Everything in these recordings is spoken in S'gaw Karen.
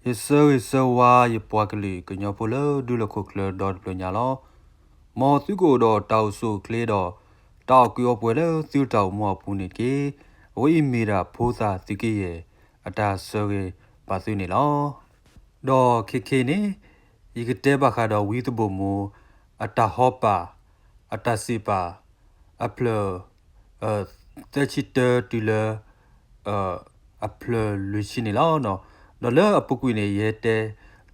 ယဆၢဂ့ၤဆၢဝါယပှၤကလုာ်ကညီဖိလၢဒူလီၢ်ခိၣ်ချၢဒီတဖျၢၣ်ညါလီၤ. မ်သုကအိၣ်ဒီးတၢ်အိၣ်ဆူၣ်အိၣ်ချ့ဒီး တၢ်အီၣ်ကုးအီပှဲၤလၢသုတၢ်အိၣ်မူအပူၤန့ၣ်တက့ၢ်. အဝဲအံၤမ့ၢ်ဒၣ်ဖိသၣ်သုးက့ယဲၢ်အတၢ်ဆၢဂ့ၤဘၣ်သုန့ၣ်လီၤ. ဒီးခဲခဲအံၤန့ၣ် ယကတဲဘၣ်ဃးဒီးဝံသဘိၣ်မိၢ် အတၢ်ဟီပာ် အတၢ်စံးပာ် အဖျၢၣ် သၢဆံတၢတုၤလၢ အဖျၢၣ်လွံၢ်ဆံန့ၣ်လီၤ. ဒီးလၢအပူၤကွံာ်န့ၣ် ယဟဲတဲ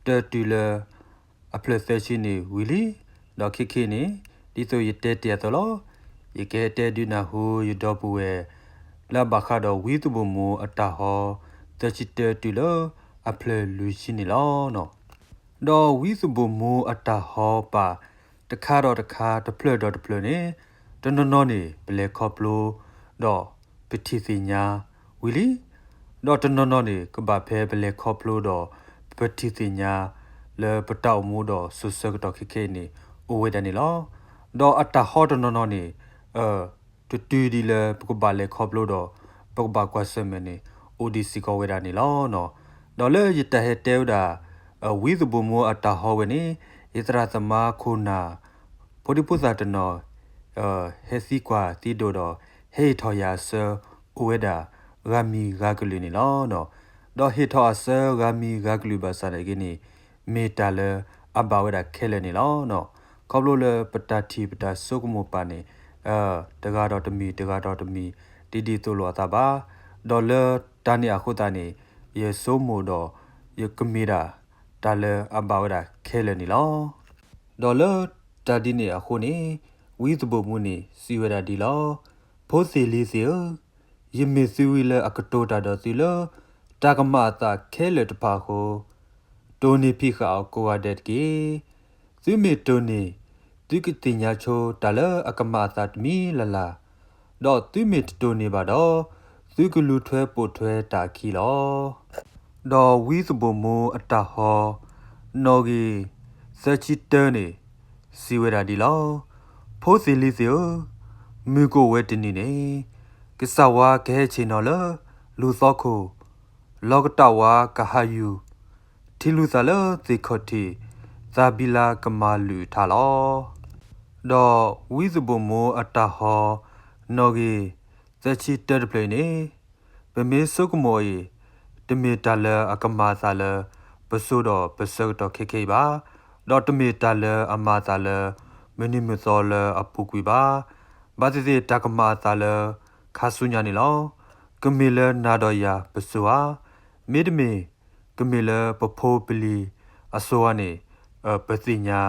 တၢတုၤလၢ အဖျၢၣ်သၢဆံန့ၣ်ဝံၤလံ. ဒီးခဲခဲအံၤန့ၣ် ဒ်သိးယတဲတ့ၢ်အသိးလီၤ. ယကဟဲတဲဒုးနၢ်ဟူယဒီပုၢ်ဝဲၢ် လၢအဘၣ်ဃးဒီးဝံသဘိၣ်မိၢ်အတၢ်ဟီ သၢဆံတၢတုၤလၢ အဖျၢၣ်လွံၢ်ဆံန့ၣ်လီၤ. ဒီးဝံသဘိၣ်မိၢ်အတၢ်ဟီပာ် တခါဒီးတခါ တဖျၢၣ်ဒီးတဖျၢၣ်န့ၣ် တနီၤနီၤန့ၣ် ပလဲၤခီဖျိ ဒီးပထံၣ်သ့ၣ်ညါဝံၤလံ. ဒီးတနီၤနီၤန့ၣ် ကဘၣ်ဖဲပလဲၤခီဖျိဒီး ပထံၣ်သ့ၣ်ညါ လၢပတၢ်အိၣ်မူဒီးစိၤဆၢကတီၢ်ခဲခဲအံၤန့ၣ် အိၣ်ဝဲဒၣ်န့ၣ်လီၤ. ဒီးအတၢ်ဟီတနီၤနီၤန့ၣ် တတုၤဒ်လၢပကဘၣ်လဲၤခီဖျိဒီး ပကဘၣ်ကွၢ်ဆၢၣ်မဲာ်န့ၣ် အိၣ်ဒံးစ့ၢ်ကီးဝဲဒၣ်န့ၣ်လီၤ. ဒီးလၢယတၢ်ဟဲတဲဝဲဒၣ် ဝံသဘိၣ်မိၢ်အတၢ်ဟီဝဲန့ၣ် ယသရၣ်သမါခိၣ်နၢ် ဖိဒံဖိသၣ်တနီၤ ဟဲသံကွၢ်သံဒိးဒီး ဟဲဟ့ၣ်ထီၣ်ယၤအဆၢ အိၣ်ဝဲဒၣ် ဂၤမံၤဂၤကလုာ်န့ၣ်လီၤ. ဒီးဟ့ၣ်ထီၣ်အဆၢဂၤမံၤဂၤကလုာ်ဘၣ်ဆၣ်နာ်က့န့ၣ် မ့ၢ်တၢ်လၢအဘၣ်ဝဲဒၣ်ခဲလၢာ်န့ၣ်လီၤ. ခီဖျိလၢပတၢ်ထံၣ်ပတၢ်ဆိကမိၣ်ပာ်န့ၣ် တဂၤဒီးတမံၤ တဂၤဒီးတမံၤ ဒ်ဒ်သိးလိာ်အသးဘၣ်. ဒီးလၢတၢ်န့ၣ်အဃိသတးန့ၣ် ယဆိကမိၣ်ဒီး ယကမ့ၢ်ဒၣ်တၢ်လၢအဘၣ်ဝဲဒၣ်ခဲလၢာ်န့ၣ်လီၤ. ဒီးလၢတၢ်ဒ်န့ၣ်အဃိန့ၣ် ဝံသဘိၣ်မိၢ်န့ၣ် စံးဝဲဒၣ်ဒ်လီၤ. ဖိသ့ၣ်လံၤသ့ၣ်ဧၢ, ယမ့ၢ်သုဝံၤလၢအကတိၤတၢ်ဒီးသုလၢ တၢ်ကမၣ်အသးခဲလၢာ်တဖၣ်အဃိ တိၢ်န့ၢ်ဖံးဃာ်အီၤကိးဂၤဒဲးတက့ၢ်. သုမ့ၢ်တိၢ်န့ၢ် သုကသ့ၣ်ညါဆိတၢ်လၢအကမၣ်အသးတမံၤလၢ်လၢ်, ဒီးသုမ့ၢ်တတိၢ်န့ၢ်ဘၣ်ဒီး သုကလူၤထွဲပိာ်ထွဲတၢ်အခံလီၤ. ဒီးဝံသဘိၣ်မိၢ်အတၢ်ဟီ နီၣ်ဂံၢ်သၢဆံတၢန့ၣ် စံးဝဲဒၣ်ဒ်လီၤ. ဖိသ့ၣ်လံၤသ့ၣ်ဧၢ, မုၢ်ကအိၣ်ဝဲတနံၤန့ၣ် ကစၢ်ဝါကဟဲဆ့ၣ်နီၤလၢလူၤသီခိၣ်, လီၤကတၢ်ဝါကဟးယူၤ, ထံလူၤသးလၢသ့ၣ်ခီၣ်ထံး, သးဘံလါကမၤလုၢ်ထါလီၤ. ဒီးဝံသဘိၣ်မိၢ်အတၢ်ဟီ နီၣ်ဂံၢ်သၢဆံတၢတဖျၢၣ်အံၤန့ၣ် ပမ့ၢ်ဆိကမိၣ်အံၤ တမ့ၢ်တၢ်လၢအကမၤအသးလၢ ပစိၤဒီးပဆၢကတီၢ်ခဲခဲအံၤဘၣ်, ဒီးတမ့ၢ်တၢ်လၢအမၤအသးလၢ မုၢ်နံၤမုၢ်သီလၢအပူၤကွံာ်ဘၣ်. ဘၣ်သ့ၣ်သ့ၣ်တၢ်ကမၤအသးလၢ ခါဆူညါန့ၣ်လီၤ. ကမ့ၢ်လၢနၤဒီးယၤပစိၤဧါ, မ့တမ့ၢ် ကမ့ၢ်လၢပဖိပလံၤအစိၤဧါန့ၣ် ပသ့ၣ်ညါ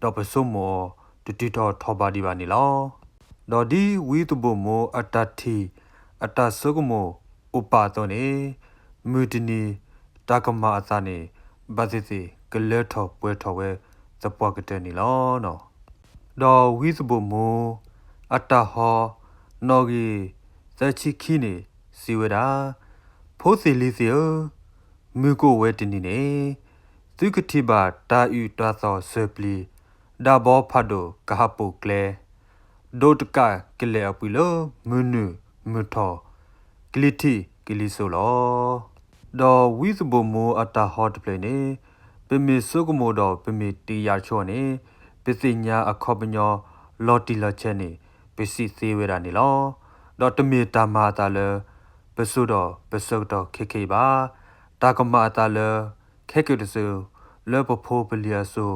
ဒီးပဆိကမိၣ်အီၤ တတုၤထီၣ်ထီၣ်ဘးဒံးဘၣ်န့ၣ်လီၤ. ဒီးဒ်ဝံသဘိၣ်မိၢ်အတၢ်ထံၣ် အတၢ်ဆိကမိၣ်အိၣ်ပာ်အသိးန့ၣ် မုၢ်တနံၤ တၢ်ကမၤအသးန့ၣ် ဘၣ်သ့ၣ်သ့ၣ်ကလၢထီၣ်ပှဲၤထီၣ်ဝဲသပှၢ်ကတၢၢ်န့ၣ်လီၤ. ဒီးဝံသဘိၣ်မိၢ်အတၢ်ဟီ နီၣ်ဂံၢ်သၢဆံခံန့ၣ် စံးဝဲဒၣ်, ဖိသ့ၣ်လံၤသ့ၣ်ဧၢ, မုၢ်ကအိၣ်ဝဲတနံၤန့ၣ် သုကထံၣ်ဘၣ်တၢ်အုၣ်တၢ်သီၣ်စၢၤပျံၤ, ဒၣ်ဘီဖးဒိၣ်ကဟးပိာ်ကျဲ, ဒိတကးကလဲာ်အပှံာ်လၢမုၢ်နုာ်မုၢ်ထီၣ် ကလံၤထံးကလံၤစိးလီၤ. ဒီးဝံသဘိၣ်မိၢ်အတၢ်ဟီတဖျၢၣ်န့ၣ် ပမ့ၢ်ဆိကမိၣ်ဒီးပမ့ၢ်တံာ်ယာ်ဆိန့ၣ် ပသ့ၣ်ညါအခီပညီလီၤတံၢ်လီၤဆဲးန့ၣ် ပစံးသ့ဝဲဒၣ်န့ၣ်လီၤ. ဒီးတမ့ၢ်တၢ်မၤအသးလၢ ပစိၤဒီးပဆၢကတီၢ်ခဲခဲအံၤဘၣ်. တၢ်ကမၤအသးလၢ ခဲကတၢၢ်တစိၤ လၢပဖိပလံၤအစိၤ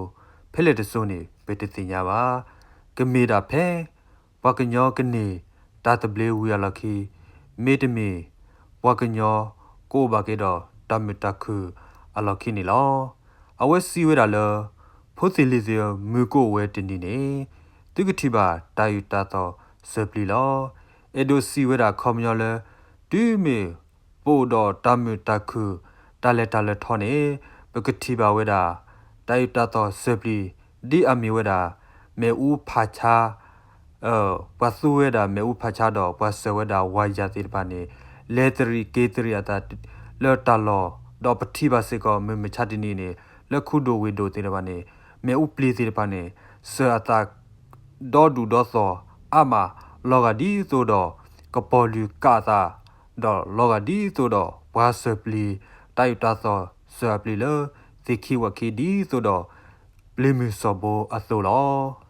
ဖဲလဲၣ်တစိၤန့ၣ် ပတသ့ၣ်ညါဘၣ်. ကမ့ၢ်ဒၣ်ဖဲ ပှၤကညီကန့ၢ်တၢ်သဘျ့ဝံၤအလီၢ်ခံ, မ့တမ့ၢ် ပှၤကညီကအိၣ်ဘၣ်က့ၤဒီးတၢ်မုာ်တၢ်ခုၣ်အလီၢ်ခံန့ၣ်လီၤ. အဝဲစံးဝဲဒၣ်လၢ ဖိသ့ၣ်လံၤသ့ၣ်ဧၢ, မုၢ်ကအိၣ်ဝဲတနံၤန့ၣ် သုကထံၣ်ဘၣ်တၢ်အုၣ်တၢ်သီၣ်စၢၤပျံၤလီၤ. အဲၣ်ဒိးစံးဝဲဒၣ်အခီပညီလၢ တုၤမ့ၢ်ပအိၣ်ဒီးတၢ်မုာ်တၢ်ခုၣ် တၢ်လဲၤတၢ်လၢထီန့ၣ် ပကထံၣ်ဘၣ်ဝဲဒၣ် တၢ်အုၣ်တၢ်သီၣ်စၢၤပျံၤ ဒ်အမ့ၢ်ဝဲဒၣ် မ့ၣ်အူဖးဆါ ပှၤသူဝဲဒၣ်မ့ၣ်အူဖးဆါဒီး ပှၤစၢၤဝဲဒၣ်ဝါယၤသ့ၣ်တဖၣ်န့ၣ် လဲၤတရံးက့ၤတရံးအသးလၢတၢ်လီၢ်, ဒီးပထံၣ်ဘၣ်စ့ၢ်ကီး မုၢ်မဆါတနံၤန့ၣ် လၢခူဒိၣ်ဝ့ၢ်ဒိၣ်သ့ၣ်တဖၣ်န့ၣ် မ့ၣ်အူပျံၤသ့ၣ်တဖၣ်န့ၣ် စၢၤအသး ဒီဒူၣ်ဒီသီၣ်အါမး, လီၤဂာ်ဒ်သိးဒီး ကပီၤလုၢ်ကးအသး, ဒီးလီၤဂာ်ဒ်သိးဒီး ပှၤစၢၤပျံၤ တၢ်အုၣ်တၢ်သီၣ် စၢၤအပျ့ၤလၢ သ့ၣ်ခံဝၣ်ခံဒ်သိးဒီး ပျ့ၤမုၢ်စီၤဘိအသိးလီၤ.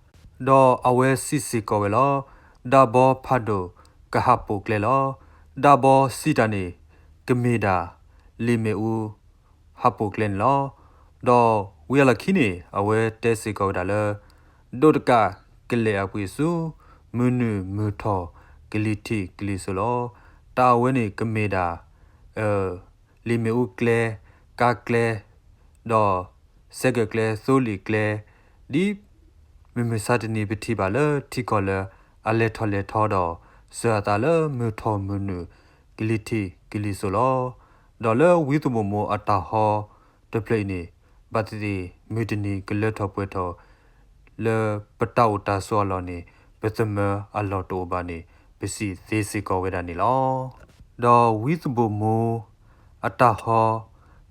ဒီးအဝဲစံးစ့ၢ်ကီးဝဲလီၤ. ဒၣ်ဘီဖးဒိၣ်ကဟးပိာ်ကျဲလီၤ. ဒၣ်ဘီစံးတၢ်န့ၣ် ကမ့ၢ်ဒၣ် လ့ၣ်မ့ၣ်အူ ဟးပိာ်ကျဲန့ၣ်လီၤ. ဒီးဝံၤအလီၢ်ခံန့ၣ် အဝဲတဲစ့ၢ်ကီးဝဲဒၣ်လၢ ဒိးတကးကလဲာ်အပှ့ၤဆူ မုၢ်နုာ်မုၢ်ထီၣ်ကလံၤထံးကလံၤစိးလီၤ. တၢ်အဝဲန့ၣ်ကမ့ၢ်ဒၣ် လ့ၣ်မ့ၣ်အူကျဲ, ကါကျဲ, ဒီးစဲကၢၣ်ကျဲ, သိလ့ၣ်ကျဲ, ဒ်မုၢ်မဆါတနံၤပထံၣ်ဘၣ်လၢထံကီၢ်လၢအလဲၤထီၣ်လဲၤထီဒီး စၢၤအသးလၢမုၢ်ထီၣ်မုၢ်နုာ် ကလံၤထံးကလံၤစိးလီၤ. ဒီးလၢဝံသးဘိၣ်မိၢ်အတၢ်ဟီတဖျၢၣ်အံၤန့ၣ် ဘၣ်သ့ၣ်သ့ၣ်မုၢ်တနံၤကလၢထီၣ်ပှဲၤထီၣ် လၢပတၢ်အိၣ်တၢ်ဆိးအလီၢ်န့ၣ် ပသမၢအလီၢ်တအိၣ်ဘၣ်န့ၣ် ပစံးသ့စ့ၢ်ကီးဝဲဒၣ်န့ၣ်လီၤ. ဒီးဝံသးဘိၣ်မိၢ်အတၢ်ဟီ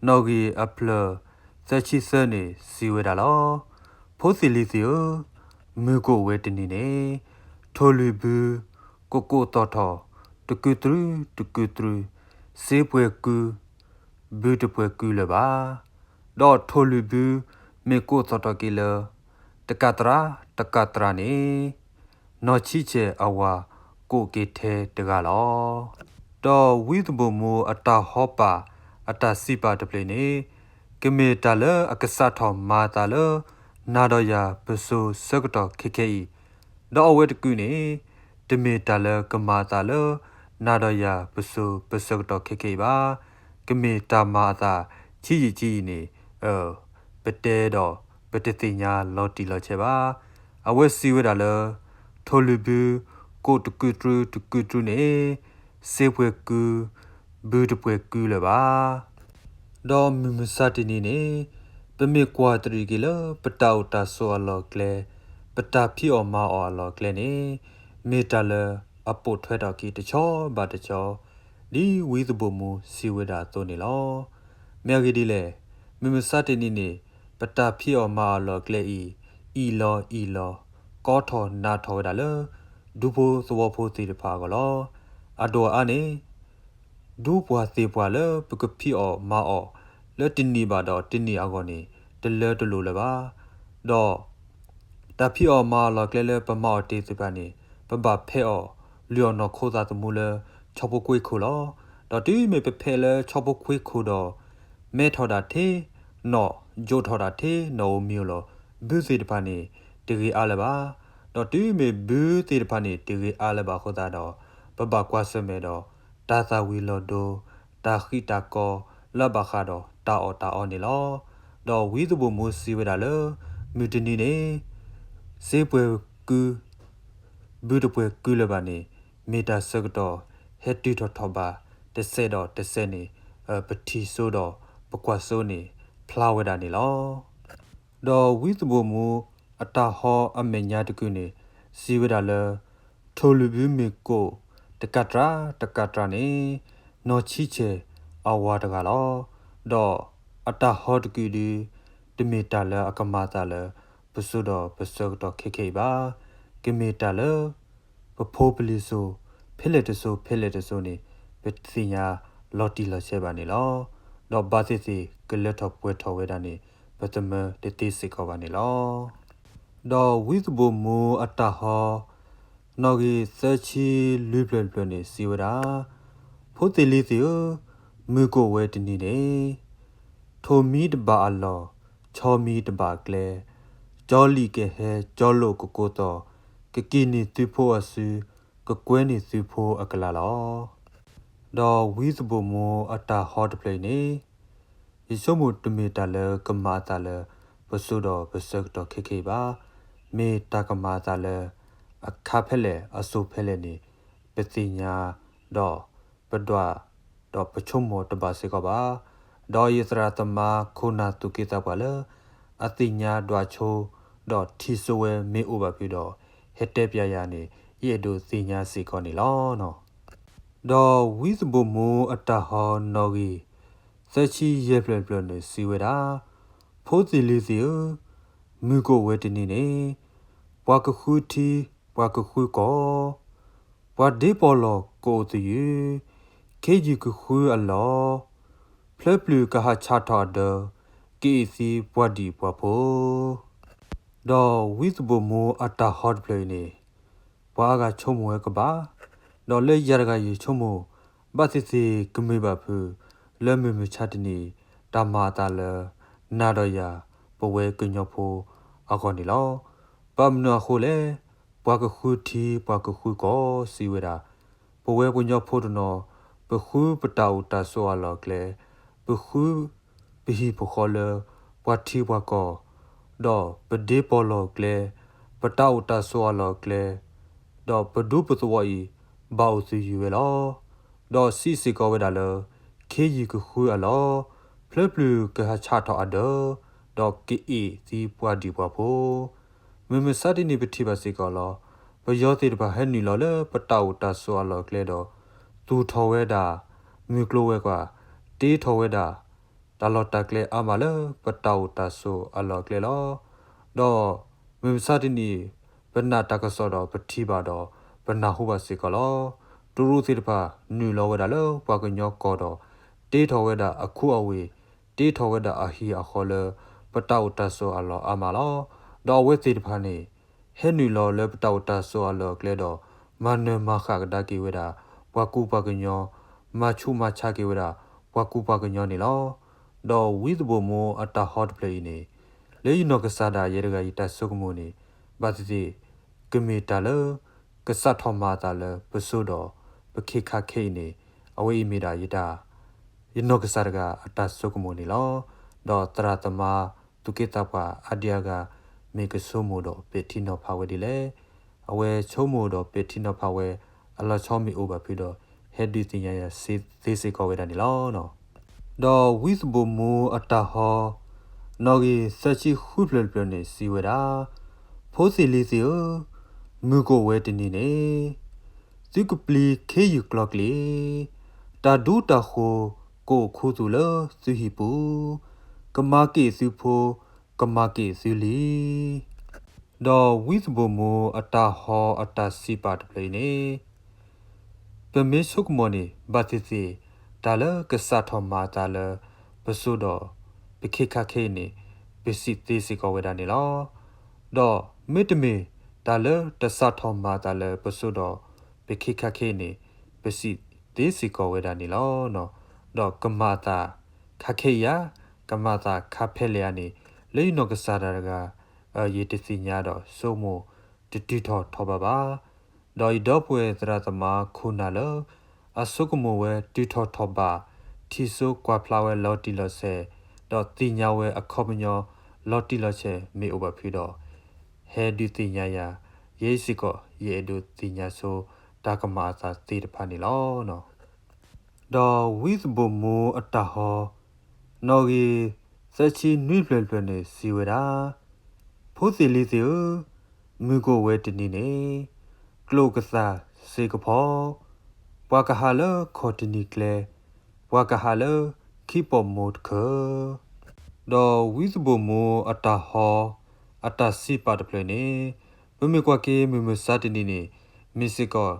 နီၣ်ဂံၢ်အဖျၢၣ်သၢဆံသၢန့ၣ် စံးဝဲဒၣ်လီၤ. ဖိသ့ၣ်လံၤသ့ၣ်ဧၢ, မုၢ်ကအိၣ်ဝဲတနံၤန့ၣ် ထိၣ်လွံၢ်ဘု ကကိးသီၣ်ထီၣ် တကုတြူ တကုတြူ, စ့ပှဲၤကု ဘုတပှဲၤကုလၢၤဘၣ်. ဒီးထိၣ်လွံၢ်ဘု မ့ၢ်ကိးသီၣ်ထီၣ်က့ၤလၢ တကးတြၢ် တကးတြၢ်န့ၣ် နီၢ်ဆံဆဲၣ်အဝၤကိးက့ၤထဲတဂၤလီၤ. ဒီးဝံသးဘိၣ်မိၢ်အတၢ်ဟီပၢ်အတၢ်စံးပာ်တဖျၢၣ်န့ၣ် ကမ့ၢ်တၢ်လၢအကစးထီၣ်မၤအသးလၢ နၤဒီးယၤပစိၤဆၢကတီၢ်ခဲခဲအံၤ, ဒီးအဝဲတကုးန့ၣ် တမ့ၢ်တၢ်လၢကမၤအသးလၢ နၤဒီးယၤပစိၤပဆၢကတီၢ်ခဲခဲအံၤဘၣ်. ကမ့ၢ်တၢ်မၤအသးဆံးယံာ်ဆံးယံာ်န့ၣ် ပတဲဒီးပတသ့ၣ်ညါလီၤတံၢ်လီၤဆဲးဘၣ်. အဝဲစံးဝဲဒၣ်လၢ ထိၣ်လွံၢ်ဘု ကိးတကုတြူ တကုတြူန့ၣ် စ့ပှဲၤကု ဘုတပှဲၤကုလၢၤဘၣ်. ဒီးမုၢ်မဆါတနံၤန့ၣ် ပမ့ၢ်ကွၢ်တရံးက့ၤလၢ ပတၢ်အိၣ်တၢ်ဆိးအလီၢ်ကျဲ, ပတၢ်ဖံးအီၣ်မၤအီၣ်အလီၢ်ကျဲန့ၣ် မ့ၢ်တၢ်လၢအပိာ်ထွဲထီၣ်က့ၤတဆီဘၣ်တဆီ, ဒ်ဝံသးဘိၣ်မိၢ်စံးဝဲဒၣ်အသိးန့ၣ်လီၤ. မ့ၢ်အဂ့ၢ်ဒ်လဲၣ်, မုၢ်မဆါတနံၤန့ၣ် ပတၢ်ဖံးအီၣ်မၤအီၣ်အလီၢ်ကျဲအံၤ အံၣ်လီၤအံၣ်လီၤ ကီထီၣ်နးထီၣ်ဝဲဒၣ်လၢ ဒူဖိသဝီဖိသ့ၣ်တဖၣ်အဂီၢ်လီၤ. အဒိၣ်အအါန့ၣ် ဒူပှၤသ့ၣ်ပှၢ်လၢပကဖံးအီၣ်မၤအီၣ် လၢတနံၣ်ဘၣ်ဒီးတနံၣ်အဂီၢ်န့ၣ် တလၢတလိၣ်လၢၤဘၣ်. ဒီး တၢ်ဖံးအီၣ်မၤအီၣ်လီၢ်ကျဲလၢပမၤအီၣ်တ့ၢ်သ့ၣ်တဖၣ်န့ၣ် ပဘၣ်ဖဲးအီၣ် လုၢ်အီၣ်နီၢ်ခိသးသမူလၢ ဆီဖိခွ့ခိၣ်လီၤ. ဒီးတုၤမ့ၢ်ပဖဲးလၢဆီဖိခွ့ခိၣ်ဒီး မဲထီၣ်ဒၣ်ထဲ နီၢ်ယိးထီၣ်ဒၣ်ထဲ နီၢ်ဧိၤမံၤဧိၤလီၤ ဘုသ့ၣ်တဖၣ်န့ၣ် တဂ့ၤအါလၢၤဘၣ်. ဒီးတုၤမ့ၢ်ဘုသ့ၣ်တဖၣ်န့ၣ် တဂ့ၤအါလၢၤဘၣ်အဃိသတးဒီး ပဘၣ်ကွၢ်ဆၢၣ်မဲာ်ဒီး တၢ်သၣ်ဝံၤလီၤဒိ တၢ်ဃံးတၢ်ကီ လၢအဘၣ်ဃးဒီးတၢ်အီၣ်တၢ်အီန့ၣ်လီၤ. ဒီးဝံသးဘိၣ်မိၢ်စံးဝဲဒၣ်လၢ မုၢ်တနံၤန့ၣ် စ့ပှဲၤကု ဘုတပှဲၤကုလၢၤဘၣ်န့ၣ် မ့ၢ်တၢ်ဆၢကတီၢ်ဟဲတုၤထီၣ်ထီၣ်ဘၣ် တစဲးဒီးတစဲးန့ၣ် ပထံၣ်စိဒီးပကွၢ်စိန့ၣ် ဖျါဝဲဒၣ်န့ၣ်လီၤ. ဒီးဝံသးဘိၣ်မိၢ်အတၢ်ဟီအမဲာ်ညါတကုာ်န့ၣ် စံးဝဲဒၣ်လၢ ထိၣ်လွံၢ်ဘုမ့ၢ်ကိး တကးတြၢ်တကးတြၢ်န့ၣ် နီၢ်ဆံဆဲၣ်အဝၤတဂၤလီၤ. ဒီးအတၢ်ဟီတကုာ်ဒု တမ့ၢ်တၢ်လၢအကမၤအသးလၢ ပစိၤဒီးပဆၢကတီၢ်ခဲခဲအံၤဘၣ်. ကမ့ၢ်တၢ်လၢ ပဖိပလံၤစိၤ ဖဲလဲၣ်တစိၤဖဲလဲၣ်တစိၤန့ၣ် ပတသ့ၣ်ညါလီၤတံၢ်လီၤဆဲးဘၣ်န့ၣ်လီၤ. ဒီးဘၣ်သ့ၣ်သ့ၣ်ကလၢထီၣ်ပှဲၤထီၣ်ဝဲဒၣ်န့ၣ် ပသမၢတသ့စ့ၢ်ကီးဘၣ်န့ၣ်လီၤ. ဒီးဝံသးဘိၣ်မိၢ်အတၢ်ဟီ နီၣ်ဂံၢ်သၢဆံလွံၢ်ဖျၢၣ်တဖျၢၣ်န့ၣ် စံးဝဲဒၣ်, ဖိသ့ၣ်လံၤသ့ၣ်ဧၢ, မုၢ်ကအိၣ်ဝဲတနံၤန့ၣ် ထိၣ်မံတဘၣ်အလီၢ်, ဆီမံတဘၣ်အကျဲ, ကၠီလံာ်ကဟဲ, ကၠီလိာ်ကကိးသီၣ်, ကက့ၤန့ၢ်သုးဖိအစု, ကကွဲန့ၢ်သုးဖိအကလးလီၤ. ဒီးဝံသးဘိၣ်မိၢ်အတၢ်ဟီတဖျၢၣ်အံၤန့ၣ် ယဆိကမိၣ်တမ့ၢ်တၢ်လၢကမၤအသးလၢ ပစိၤဒီးပဆၢကတီၢ်ခဲခဲအံၤဘၣ်. မ့ၢ်တၢ်ကမၤအသးလၢ အခါဖဲလဲၣ်အစိၤဖဲလဲၣ်န့ၣ် ပသ့ၣ်ညါ ဒီးပဒွး ဒီးပဆိကမိၣ်တဘၣ်စ့ၢ်ကီးဘၣ်. ဒီးယသရၣ်သမါခိၣ်နၢ်သူၣ်က့သးပှၢ်လၢ အသ့ၣ်ညါဒွးဆိ ဒီးထံၣ်စိဝဲမ့ၢ်အိၣ်ဘၣ်ဖုဒီး ဟဲတဲပျးယၤန့ၣ် ယအဲၣ်ဒိးသ့ၣ်ညါစ့ၢ်ကီးန့ၣ်လီၤ. ဒီးဝံသးဘိၣ်မိၢ်အတၢ်ဟီနီၣ်ဂံၢ် သၢဆံယဲၢ်ဖျၢၣ်တဖျၢၣ်န့ၣ် စံးဝဲဒၣ်, ဖိသ့ၣ်လံၤသ့ၣ်ဧၢ, မုၢ်ကအိၣ်ဝဲတနံၤန့ၣ် ပှၤကဃုထံ ပှၤကဃုကီၢ်, ပှၤဒ့ပီၣ်လီၢ်ကအိၣ်သယုၢ်, ခ့ယုၢ်ကဃုအလီၢ်, ဖျၢပျုၤကဟးဆးထီၣ်အဒၢ, ကအ့ၣ်သံပှၤဒံးပှၤဖိ ဒီးဝံသးဘိၣ်မူအတၢ်ဟီတဖျၢၣ်အံၤန့ၣ်, ပှၤအါဂၤဆိကမိၣ်ဝဲကဘၣ်, ဒီးလၢယၤတဂၤယဆိကမိၣ်, ဘၣ်သ့ၣ်သ့ၣ်ကမ့ၢ်ဘၣ်ဖုး, လၢမုၢ်မဆါတနံၤ, တၢ်မၤအသးလၢ နၤဒီးယၤ, ပဝဲကညီဖိအဂီၢ်န့ၣ်လီၤ. ဘၣ်မနုၤအဃိလဲၣ်, ပှၤကဃုထံပှၤကဃုကီၢ်စံးဝဲဒၣ်, ပဝဲပှၤကညီဖိတနီၤ, ပဃုပတၢ်အိၣ်တၢ်ဆိးအလီၢ်အကျဲ, ပဃု ပဟံၣ်ပဃီလၢ ပှၤထံပှၤကီၢ်, ဒီးပဒ့ပီၢ်လီၢ်အကျဲ, ပတၢ်အိၣ်တၢ်ဆိးအလီၢ်အကျဲ, ဒီးပဒူပသဝီအံၤ ဘၣ်အိၣ်သုးယံၤဝဲလီၤ. ဒီးစံးစ့ၢ်ကီးဝဲဒၣ်လၢ ခ့ယုၢ်ကဃုအလီၢ်, ဖျၢပျုၤကဟးဆးထီၣ်အဒၢ, ဒီးကအ့ၣ်သံပှၤဒံးပှၤဖိ မုၢ်မဆါတနံၤပထံၣ်ဘၣ်စ့ၢ်ကီးလီၤ. ပယီၤသ့ၣ်တဖၣ်ဟဲနုာ်လီၤလၢပတၢ်အိၣ်တၢ်ဆိးအလီၢ်အကျဲဒီး သူၣ်ထီၣ်ဝဲဒၣ်, မုၢ်ကျိၤဝဲၤကွာ်, တ့ထီၣ်ဝဲဒၣ် တၢ်လီၢ်တၢ်ကျဲအါမးလၢပတၢ်အိၣ်တၢ်ဆိးအလီၢ်အကျဲလီၤ. ဒီးမုၢ်မဆါတနံၤ ပနာ်တၢ်ကစီၣ်ဒီးပထံၣ်ဘၣ်ဒီး ပနၢ်ဟူဘၣ်စ့ၢ်ကီးလီၤ. တရူးသ့ၣ်တဖၣ်နုာ်လီၤဝဲဒၣ်လၢပှၤကညီကီၢ်ဒီး တ့ထီၣ်ဝဲဒၣ်အခူအဝ့ၢ်, တ့ထီၣ်ဝဲဒၣ်အဟံၣ်အဃီလၢ ပတၢ်အိၣ်တၢ်ဆိးအလီၢ်အါမးလီၤ. ဒီးအဝဲသ့ၣ်တဖၣ်န့ၣ် ဟဲနုာ်လီၤလၢပတၢ်အိၣ်တၢ်ဆိးအလီၢ်အကျဲဒီး မၤနၢၤမၤဃၣ်ကဒါက့ၤဝဲဒၣ် ပှၤကူပှၤကညီ, မၤဆူးမၤဆါက့ၤဝဲဒၣ် ပှၤကူပှၤကညီန့ၣ်လီၤ. ဒီးဝံသးဘိၣ်မူအတၢ်ဟီတဖျၢၣ်အံၤန့ၣ်, လၢယနီၢ်ကစၢ်ဒၣ်ယဲတဂၤယတၢ်ဆိကမိၣ်န့ၣ်, ဘၣ်သ့ၣ်သ့ၣ် ကမ့ၢ်တၢ်လၢ ကစးထီၣ်မၤအသးလၢပစိၤဒီး ပခ့ခါခဲအံၤန့ၣ်, အဝဲအံၤမ့ၢ်ဒၣ်ယတၢ် ယနီၢ်ကစၢ်တဂၤအတၢ်ဆိကမိၣ်န့ၣ်လီၤ. ဒီးသရၣ်သမါသူၣ်က့သးပှၢ်အါဒံအါဂၤ မ့ၢ်ကဆိကမိၣ်ဒီးပဲာ်ထံနီၤဖးဝဲဒ်လဲၣ်. အဝဲဆိကမိၣ်ဒီးပဲာ်ထံနီၤဖးဝဲ အလီၤဆီမ့ၢ်အိၣ်ဘၣ်ဖုးဒီး ဟဲဒုးသ့ၣ်ညါယၤသ့စ့ၢ်ကီးဝဲဒၣ်န့ၣ်လီၤ. ဒီးဝံသးဘိၣ်မူအတၢ်ဟီ နီၣ်ဂံၢ်သၢဆံဃုဖျၢၣ်တဖျၢၣ်န့ၣ်စံးဝဲဒၣ်, ဖိသ့ၣ်လံၤသ့ၣ်ဧၢ, မုၢ်ကအိၣ်ဝဲတနံၤန့ၣ် သုကပျံၤခ့ယုၢ်ကျီကျ့, တၢ်ဒူတၢ်ဃိၤကအိၣ်ခူသူၣ်လၢသုဟံၣ်ပူၤ, ကမၤက့ၤသုဖိ, ကမၤက့ၤသုလံ. ဒီးဝံသးဘိၣ်မူအတၢ်ဟီအတၢ်စံးပာ်တဖျၢၣ်အံၤန့ၣ်, ပမ့ၢ်ဆိကမိၣ်န့ၣ် ဘၣ်သ့ၣ်သ့ၣ် တၢ်လၢကစးထီၣ်မၤအသးလၢပစိၤဒီး ပခ့ခါခဲအံၤန့ၣ် ပစံးသ့စ့ၢ်ကီးဝဲဒၣ်န့ၣ်လီၤ. ဒီးမ့တမ့ၢ်တၢ်လၢတစးထီၣ်မၤအသးလၢပစိၤဒီး ပခ့ခါခဲအံၤန့ၣ် ပစံးသ့စ့ၢ်ကီးဝဲဒၣ်န့ၣ်လီၤ. ဒီးကမၤအသးခါခဲအံၤဧါ, ကမၤအသးခါဖဲလဲၣ်ဧါန့ၣ် လၢယနီၢ်ကစၢ်ဒၣ်တဂၤ ယတသ့ၣ်ညါဒီးဆိကမိၣ်တတုၤထီၣ်ထီၣ်ဘးဘၣ်. ဒီးယဒီပုၢ်ဝဲၢ်သရၣ်သမါခိၣ်နၢ်လၢ အဆိကမိၣ်ဝဲတုၤထီၣ်ထီၣ်ဘး ထံၣ်ဆိကွၢ်ဖျါဝဲလီၤတံၢ်လီၤဆဲး, ဒီးသ့ၣ်ညါဝဲအခီပညီလီၤတံၢ်လီၤဆဲးမ့ၢ်အိၣ်ဘၣ်ဖုးဒီး ဟဲဒုးသ့ၣ်ညါယၤ, ယဲအံၤစ့ၢ်ကီး ယအဲၣ်ဒိးသ့ၣ်ညါဆိတၢ်ကမၤအသးသ့ၣ်တဖၣ်န့ၣ်လီၤ. ဒီးဝံသးဘိၣ်မူအတၢ်ဟီ နီၣ်ဂံၢ်သၢဆံနွံဖျၢၣ်တဖျၢၣ်န့ၣ်စံးဝဲဒၣ်, ဖိသ့ၣ်လံၤသ့ၣ်ဧၢ, မုၢ်ကအိၣ်ဝဲတနံၤန့ၣ် ကျိၣ်ကသၣ်စ့ကဖီ, ပှၤကဟးလၢခီၣ်တနံၤကျဲ, ပှၤကဟးလၢခံပီၣ်မိၢ်တခၢၣ်. ဒီးဝံသးဘိၣ်မူအတၢ်ဟီ အတၢ်စံးပာ်တဖျၢၣ်န့ၣ်, ပမ့ၢ်ကွၢ်က့ၤမုၢ်မဆါတနံၤန့ၣ် မ့ၢ်စ့ၢ်ကီး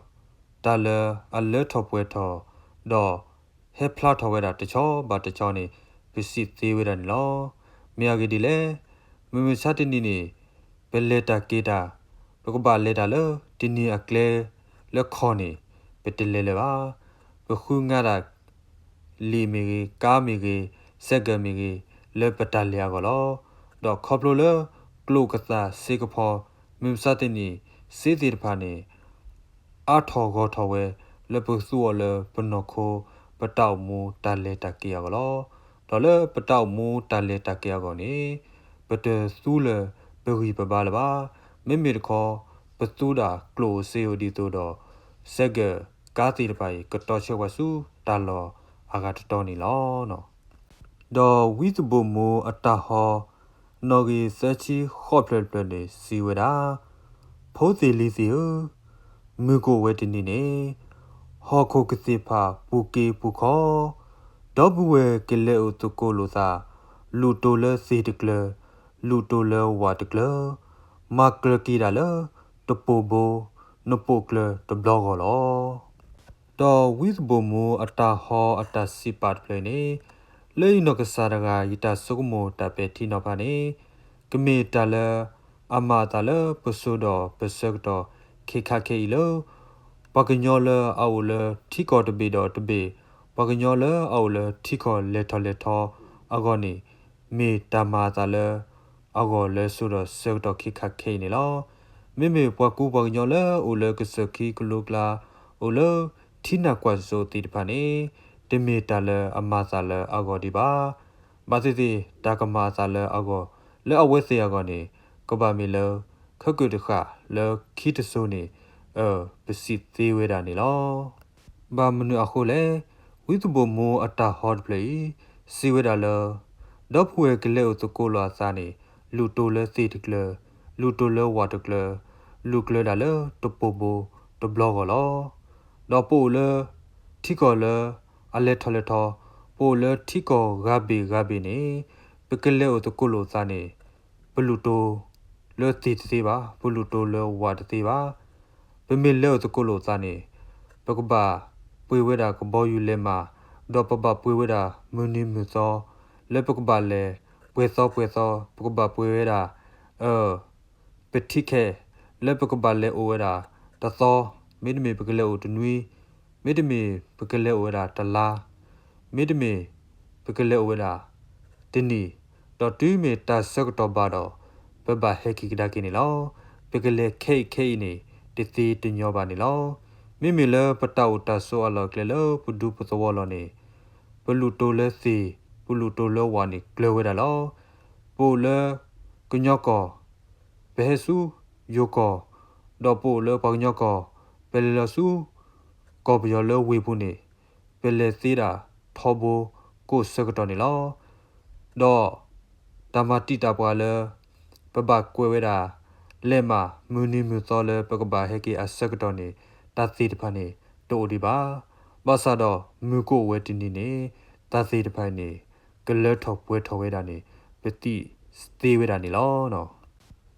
တၢ်လၢအလၢထီၣ်ပှဲၤထီၣ်, ဒီးဟဲဖျါထီၣ်ဝဲဒၣ်တဆီဘၣ်တဆီန့ၣ် ပစံးသ့ဝဲဒၣ်န့ၣ်လီၤ. မ့ၢ်အဂ့ၢ်ဒ်လဲၣ်, မုၢ်မဆါတနံၤန့ၣ် ပလဲၤတၢ်က့ၤတၢ်, ပကဘၣ်လဲၤတၢ်လၢတနံၤအကျဲလၢခီၣ်န့ၣ် ပတလဲၤလၢၤဘၣ်. ပဃုငါဒၣ် လံာ်မ့ၢ်ဂ့ၤ, ကါမ့ၢ်ဂ့ၤ, စဲးကၢးမ့ၢ်ဂ့ၤ, လၢပတၢ်လဲၤအဂီၢ်လီၤ. ဒီးခီဖျိလၢကျိၣ်ကသၣ်စ့ကဖီ, မုၢ်မဆါတနံၤစ့သ့ၣ်တဖၣ်န့ၣ် အါထီၣ်ဂီၢ်ထီၣ်ဝဲ လၢပသူအီၤလၢပနီၢ်ခိ ပတၢ်အိၣ်မူတၢ်လဲၤတၢ်က့ၤအဂီၢ်လီၤ. ဒီးလၢပတၢ်အိၣ်မူတၢ်လဲၤတၢ်က့ၤအဂီၢ်န့ၣ် ပတသူလၢၤပဂံၢ်ပဘါလၢၤဘၣ်. မ့မ့ၢ်တခီ ပသူဒၣ်ကျိၣ်အိၣ်စ့အိၣ်ဒ်သိးဒီး စဲးကၢးကါသ့ၣ်တဖၣ်အံၤ ကတီၤဆၢပှၤဆူတၢ်လီၢ်အဂၤတတီၤန့ၣ်လီၤ. ဒီးဝံသးဘိၣ်မူအတၢ်ဟီ နီၣ်ဂံၢ်သၢဆံဃိးဖျၢၣ်တဖျၢၣ်န့ၣ်စံးဝဲဒၣ်, ဖိသ့ၣ်လံၤသ့ၣ်ဧၢ, မုၢ်ကအိၣ်ဝဲတနံၤန့ၣ် ဟီၣ်ခိၣ်ကသ့ၣ်ဖးပူၤက့ပူၤခီ, ဒီပုၢ်ဝဲၢ်ကလဲၤအိၣ်သကိးလိာ်သး, လူၤတိၤလၢသ့ၣ်တကျၢၤ, လူၤတိၤလၢဝၣ်တကျၢၤ, မၤကျၢၤက့ၤဒၣ်လၢတပိာ်ဘိ, နပိာ်ကျၢၤတဘျီဂီၢ်လီၤ. ဒီးဝံသးဘိၣ်မူအတၢ်ဟီအတၢ်စံးပာ်တဖျၢၣ်န့ၣ် လၢယနီၢ်ကစၢ်တဂၤ ယတၢ်ဆိကမိၣ်တၢ်ပဲာ်ထံနီၤဖးန့ၣ် ကမ့ၢ်တၢ်လၢအမၤအသးလၢပစိၤဒီးပဆၢကတီၢ်ခဲခါခဲအံၤလၢ ပှၤကညီလၢအအိၣ်လၢထံကီၢ်တဘ့ၣ်ဒီးတဘ့ၣ်, ပှၤကညီလၢအအိၣ်လၢထံကီၢ်လဲၤထီၣ်လဲၤထီအဂီၢ်န့ၣ် မ့ၢ်တၢ်မၤအသးလၢအဂီၢ်လၢစိၤဒီးဆၢကတီၢ်ခဲခါခဲအံၤန့ၣ်လီၤ. မ့မ့ၢ်ပှၤကူပှၤကညီလၢအိၣ်လၢကစၢၢ်ခံကလိကျါ, အိၣ်လၢထံနၢ်ကွၢ်စိသ့ၣ်တဖၣ်န့ၣ် တမ့ၢ်တၢ်လၢအမၤအသးလၢအဂီၢ်ဒံးဘၣ်. ဘၣ်သ့ၣ်သ့ၣ် တၢ်ကမၤအသးလၢအဂီၢ် လၢအဝဲသ့ၣ်အဂီၢ်န့ၣ် ကဘၣ်မ့ၢ်လၢ ခဲကိာ်တဃၣ်လၢခံတစိၤန့ၣ် အၢ ပစံးသ့ဝဲဒၣ်န့ၣ်လီၤ. ဘၣ်မနုၤအဃိလဲၣ်, ဝံသးဘိၣ်မူအတၢ်ဟီတဖျၢၣ်အံၤ စံးဝဲဒၣ်လၢ ဒီပုၢ်ဝဲၢ်ကလဲၤအိၣ်သကိးလိာ်အသးန့ၣ် လူၢ်တိၢ်လၢသ့ၣ်တကျၢၤ, လူၢ်တိၢ်လၢဝၣ်တကျၢၤ, လူၢ်ကျၢၤဒၣ်လၢတပိၢ်ဘိတဘျီဂီၢ်လီၤ. ဒီးပအိၣ်လၢထံကီၢ်လၢအလဲၤထီၣ်လဲၤထီ, ပအိၣ်လၢထံကီၢ်ဂၤဘ့ၣ်ဂၤဘ့ၣ်န့ၣ် ပကလဲၤအိၣ်သကိးလိာ်သးန့ၣ် ပလူၢ်တိၢ်လၢသ့ၣ်တသ့ဘၣ်, ပလူၢ်တိၢ်လၢဝၣ်တသ့ဘၣ်. ပမ့ၢ်လဲၤအိၣ်သကိးလိာ်သးန့ၣ် ပကဘၣ်ပှ့ၤဝဲဒၣ်ကဘီယူၤလဲးမး, ဒီးပဘၣ်ပှ့ၤဝဲဒၣ်မုၢ်နံၤမုၢ်သီ လၢပကဘၣ်လဲၤပှဲၤသီပှဲၤသီ, ပကဘၣ်ပှ့ၤဝဲဒၣ် အၢ ပထံခဲ လၢပကဘၣ်လဲၤအိၣ်ဝဲဒၣ်တသီ, မ့တမ့ၢ်ပကလဲၤအိၣ်တနွံ, မ့တမ့ၢ်ပကလဲၤအိၣ်ဝဲဒၣ်တလါ, မ့တမ့ၢ် ပကလဲၤအိၣ်ဝဲဒၣ်တနံၣ်, ဒီးတုၤမ့ၢ်တၢ်ဆၢကတီၢ်ဘၣ်ဒီး ပဘၣ်ဟဲက့ၤကဒါက့ၤန့ၣ်လီၤ. ပကလဲၤခဲအံၤခဲအံၤန့ၣ် တသ့တညီဘၣ်န့ၣ်လီၤ. မ့မ့ၢ်လၢပတၢ်အိၣ်တၢ်ဆိးအလီၢ်အကျဲလၢပဒူပသဝီလီၤန့ၣ် ပလူၢ်တိၢ်လၢသ့ၣ် ပလူၢ်တိၢ်လၢဝၣ်န့ၣ်ကျၢၤဝဲဒၣ်လီၤ. ပအိၣ်လၢကညီကီၢ် ပဟဲဆူယိၤကီၢ်, ဒီးပအိၣ်လၢပှၤကညီကီၢ် ပလဲၤလီၤဆူ ကီၢ်ပယီၤလၢဝ့ၢ်ပူၤန့ၣ် ပလဲၤသ့ဒၣ်ထီဘိကိးဆၢကတီၢ်န့ၣ်လီၤ. ဒီးတၢ်မၤတံာ်တာ်ပှၤလၢ ပဘၣ်ကွဲးဝဲဒၣ် လဲးမးမုၢ်နံၤမုၢ်သီလၢပကဘၣ်ဟဲက့ၤအဆၢကတီၢ်န့ၣ် တၢ်သ့ၣ်တဖၣ်န့ၣ် တအိၣ်ဒံးဘၣ်. ဘၣ်ဆၣ်ဒီးမုၢ်ကအိၣ်ဝဲတနံၤန့ၣ် တၢ်သ့ၣ်တဖၣ်န့ၣ် ကလၢထီၣ်ပှဲၤထီၣ်ဝဲဒၣ်န့ၣ် ပသ့ၣ်သ့ဝဲဒၣ်န့ၣ်လီၤ.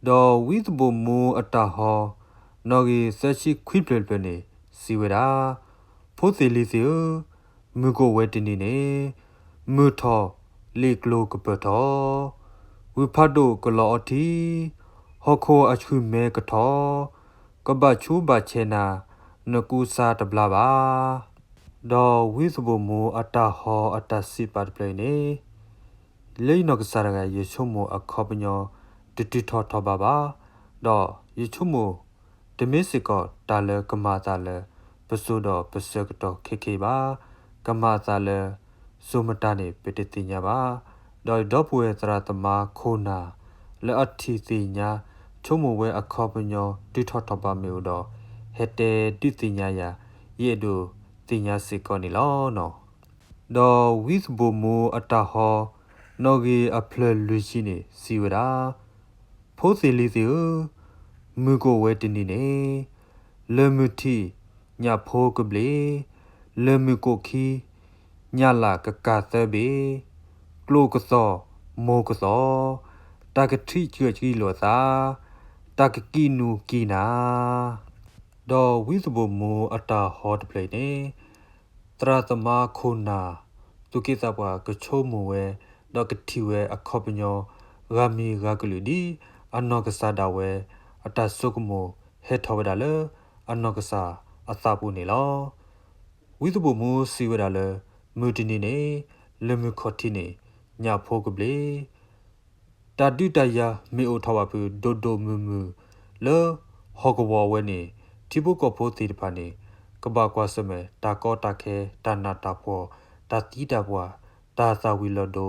ဒီးဝံသးဘိၣ်မူအတၢ်ဟီ နီၣ်ဂံၢ်သၢဆံခွံဖျၢၣ်တဖျၢၣ်န့ၣ် စံးဝဲဒၣ်, ဖိသ့ၣ်လံၤသ့ၣ်ဧၢ, မုၢ်ကအိၣ်ဝဲတနံၤန့ၣ် မုၢ်ထီၣ်လ့ၣ်ကျိၤကပၢၢ်ထီၣ်, ဝုၢ်ဖးဒိၣ်ကလီၤအီထံ, ဟီၣ်ခိၣ်အဆူၣ်မဲကထီၣ်, ကဘၣ်ဆူးဘၣ်ဆဲးနၤ နကူစါတဘျါဘၣ်. ဒီးဝံသးဘိၣ်မူအတၢ်ဟီအတၢ်စံးပာ်တဖျၢၣ်အံၤန့ၣ် လၢယနီၢ်ကစၢ်တဂၤ ယဆိကမိၣ်အခီပညီ တတုၤထီၣ်ထီၣ်ဘးဘၣ်, ဒီးယဆိကမိၣ် တမ့ၢ်စ့ၢ်ကီးတၢ်လၢကမၤအသးလၢ ပစိၤဒီးပဆၢကတီၢ်ခဲခဲအံၤဘၣ်. ကမၤအသးလၢ စိၤမတၤန့ၣ် ပတသ့ၣ်ညါဘၣ်. ဒီးယဒီပုၢ်ဝဲၢ်သရၣ်သမါခိၣ်နၢ် လၢအထံၣ်သ့ၣ်ညါ ဆိကမိၣ်ဝဲအခီပညီ တုၤထီၣ်ထီၣ်ဘးမ့ၢ်အိၣ်ဒီး ဟဲတဲဒုးသ့ၣ်ညါယၤ ယအဲၣ်ဒိးသ့ၣ်ညါစ့ၢ်ကီးန့ၣ်လီၤ. ဒီးဝံသးဘိၣ်မူအတၢ်ဟီ နီၣ်ဂံၢ်အဖျၢၣ်လွံၢ်ဆံန့ၣ် စံးဝဲဒၣ်, ဖိသ့ၣ်လံၤသ့ၣ်ဧၢ, မုၢ်ကအိၣ်ဝဲတနံၤန့ၣ် လၢၢ်မုၢ်ထံး ညၣ်ဖိကဘျ့ၣ်, လၢၢ်မုၢ်ကိးခံ ညၣ်လၣ်ကကၤသၢဘ့ၣ်, ကျိၣ်ကသီၣ်မိၢ်ကသီၣ်, တၢ်ကထံၣ်ကၢၣ်ကံလိာ်သး, တၢ်ကကံၣ်နူာ်ကံၣ်နၤ. ဒီးဝံသးဘိၣ်မူအတၢ်ဟီတဖျၢၣ်အံၤန့ၣ် သရၣ်သမါခိၣ်နၢ် သူၣ်က့သးပှၢ်ကဆိကမိၣ်ဝဲ ဒီးကထံၣ်ဝဲအခီပညီ ဂၤမံၤဂၤကလုာ်ဒ်အနီၢ်ကစၢ်ဒၣ်ဝဲ အတၢ်ဆိကမိၣ်ဟဲထီၣ်ဝဲဒၣ်လၢ အနီၢ်ကစၢ်အသးပူၤန့ၣ်လီၤ. ဝံသးဘိၣ်မူစံးဝဲဒၣ်လၢ မုၢ်တနံၤန့ၣ် လၢၢ်မုၢ်ခီၣ်ထံးန့ၣ် ညၣ်ဖိကဘျ့ၣ် တၢ်ဒုးတၢ်ယၤမ့ၢ်အိၣ်ထီၣ်ဘၣ်ဖုးဒိၣ်ဒိၣ်မုၢ်မုၢ် လၢဟီၣ်ကဝီၤဝဲန့ၣ် ထံဖိကီၢ်ဖိသ့ၣ်တဖၣ်န့ၣ် ကဘၣ်ကွၢ်ဆၢၣ်မဲာ်တၢ်ကီတၢ်ခဲ တၢ်နးတၢ်ဖှီၣ် တၢ်သံတၢ်ပှၢ် တၢ်သၣ်ဝံၤလီၤဒိ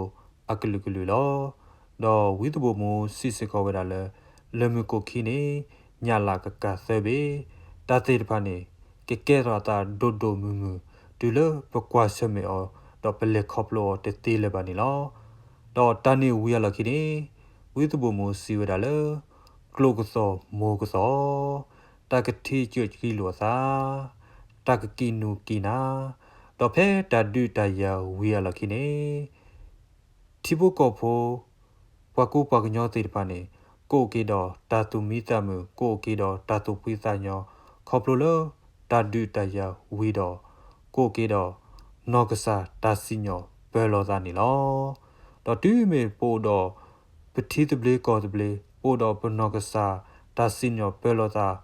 အကလုာ်ကလုာ်လီၤ. ဒီးဝံသးဘိၣ်မူစံးစ့ၢ်ကီးဝဲဒၣ်လၢ လၢၢ်မုၢ်ကိးခံန့ၣ် ညၣ်လၣ်ကကၤသၢဘ့ၣ် တၢ်သ့ၣ်တဖၣ်န့ၣ် ကကဲထီၣ်အသးဒိၣ်ဒိၣ်မုၢ်မုၢ် တုၤလၢပကွၢ်ဆၢၣ်မဲာ်အီၤ ဒီးပလဲၤခီဖျိအီၤတသ့လၢၤဘၣ်န့ၣ်လီၤ. ဒီးတၢ်န့ၣ်ဝံၤအလီၢ်ခံန့ၣ် ဝံသးဘိၣ်မူစံးဝဲဒၣ်လၢ ကျိၣ်ကသီၣ်မိၢ်ကသီၣ်, တၢ်ကထံၣ်ကၢၣ်ကံလိာ်သး, တၢ်ကကံၣ်နူာ်ကံၣ်နၤ, ဒီးဖဲတၢ်ဒုးတၢ်ယၤဝံၤအလီၢ်ခံန့ၣ် ထံဖိကီၢ်ဖိ ပှၤကူပှၤကညီသ့ၣ်တဖၣ်န့ၣ် ကအိၣ်က့ၤဒီးတၢ်သူၣ်မံသးမုာ် ကအိၣ်က့ၤဒီးတၢ်သူၣ်ဖှံသးညီ ခီဖျိလၢတၢ်ဒုးတၢ်ယၤဝံၤဒီး ကအိၣ်က့ၤဒီးနီၢ်ကစၢ်တၢ်စံၣ်ညီၣ် ပၢၤလိာ်သးန့ၣ်လီၤ. ဒီးတုၤမ့ၢ်ပအိၣ်ဒီး ပထံသဘျ့ကီၢ်သဘျ့, ပအိၣ်ဒီးပနီၢ်ကစၢ်တၢ်စံၣ်ညီၣ်ပၢၤလိာ်သး,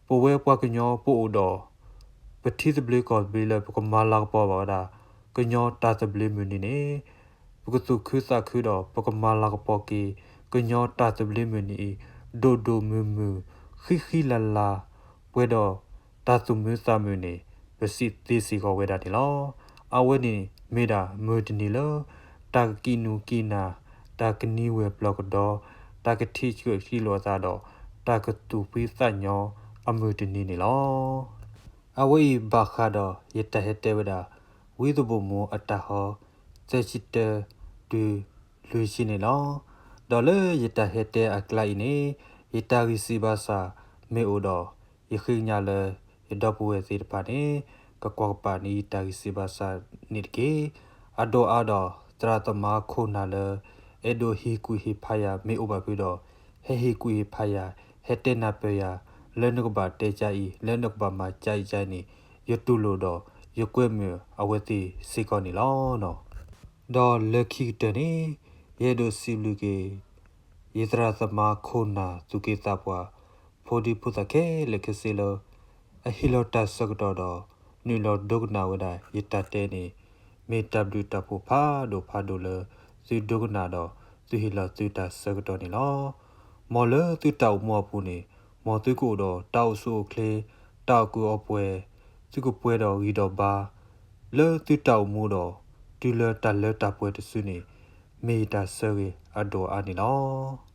ပဝဲပှၤကညီပအိၣ်ဒီး ပထံသဘျ့ကီၢ်သဘျ့လၢပကမၤလၤကပီၤဘၣ်ဝဲဒၣ် ကညီတၢ်သဘျ့မုၢ်နံၤန့ၣ် ပကသူၣ်ခုသးခုဒီး ပကမၤလၤကပီၤက့ၤ ကညီတၢ်သဘျ့မုၢ်နံၤအံၤ ဒိၣ်ဒိၣ်မုၢ်မုၢ် ဃံဃံလၤလၤ ပှဲၤဒီးတၢ်သူၣ်မုာ်သးမုာ်န့ၣ် ပစံးသ့စ့ၢ်ကီးဝဲဒၣ်န့ၣ်လီၤ. အဝဲန့ၣ်မ့ၢ်ဒၣ်မုၢ်တနံၤလၢ တၢ်ကကံၣ်နူာ်ကံၣ်နၢ်, တၢ်ကနံၤဝဲၢ်ပျီၢ်ကဒီ, တၢ်ကထံၣ်ဆှၢကံၣ်လိာ်အသးဒီး တၢ်ကသူၣ်ဖှံသးညီအမုၢ်တနံၤန့ၣ်လီၤ. အဝဲအံၤဘၣ်ဃးဒီးယတၢ်ဟဲတဲဝဲဒၣ် ဝံသးဘိၣ်မူအတၢ်ဟီ သၢဆံတၢ တုၤလွံၢ်ဆံန့ၣ်လီၤ. ဒီးလၢယတၢ်ဟဲတဲအကျါအံၤန့ၣ် ယတၢ်ဂံၢ်စၢ်ဘါစၢ်မ့ၢ်အိၣ်ဒီး ယဃ့ကညးလၢယဒီပုၢ်ဝဲၢ်သ့ၣ်တဖၣ်န့ၣ် ကကွၢ်ကပၤန့ၢ်ယတၢ်ဂံၢ်စၢ်ဘါစၢ်န့ၣ်တက့ၢ်. အဒိၣ်အါဒီး သရၣ်သမါခိၣ်နၢ်လၢ အဲၣ်ဒိးဟ့ၣ်ကူၣ်ဟ့ၣ်ဖးယၤမ့ၢ်အိၣ်ဘၣ်ဖုဒီး ဟဲဟ့ၣ်ကူၣ်ဟ့ၣ်ဖးယၤ, ဟဲတဲနၢ်ပၢၢ်ယၤ လၢနကဘၣ်တဲကါအံၤ, လၢနကဘၣ်မၤကါအံၤကါအံၤန့ၣ် ယတူၢ်လိာ်ဒီး ယကွဲမုာ်အဝဲသ့ၣ်စ့ၢ်ကီးန့ၣ်လီၤ. ဒီးလၢခံကတၢၢ်န့ၣ် ယအဲၣ်ဒိးစံးဘျုးက့ၤ ယသရၣ်သမါခိၣ်နၢ်သူၣ်က့သးပှၢ် ဖိဒံဖိသၣ်ခဲလၢာ်ခဲဆ့လၢ အဟ့ၣ်လီၤတၢ်ဆၢကတီၢ်ဒီး နုာ်လီၤဒိကနၣ်ဝဲဒၣ်ယတၢ်တဲန့ၣ် မ့ၢ်တၢ်ဘျုးတၢ်ဖှိၣ်ဖးဒိၣ်ဖးဒိၣ်လၢ သုဒိကနၣ်ဒီး သုဟ့ၣ်လီၤသုတၢ်ဆၢကတီၢ်န့ၣ်လီၤ. မ်လၢသုတၢ်အိၣ်မူအပူၤန့ၣ် မ်သုကအိၣ်ဒီးတၢ်အိၣ်ဆူၣ်အိၣ်ချ့, တၢ်အီၣ်ကုးအီပှဲၤ, သုကပှဲၤဒီးဂံၢ်ဒီးဘါ လၢသုတၢ်အိၣ်မူဒီး တုၤလၢတၢ်လၢတၢ်ပှဲၤတစုန့ၣ် မ့ၢ်ယတၢ်ဆၢဂ့ၤအဒိၣ်အါန့ၣ်လီၤ.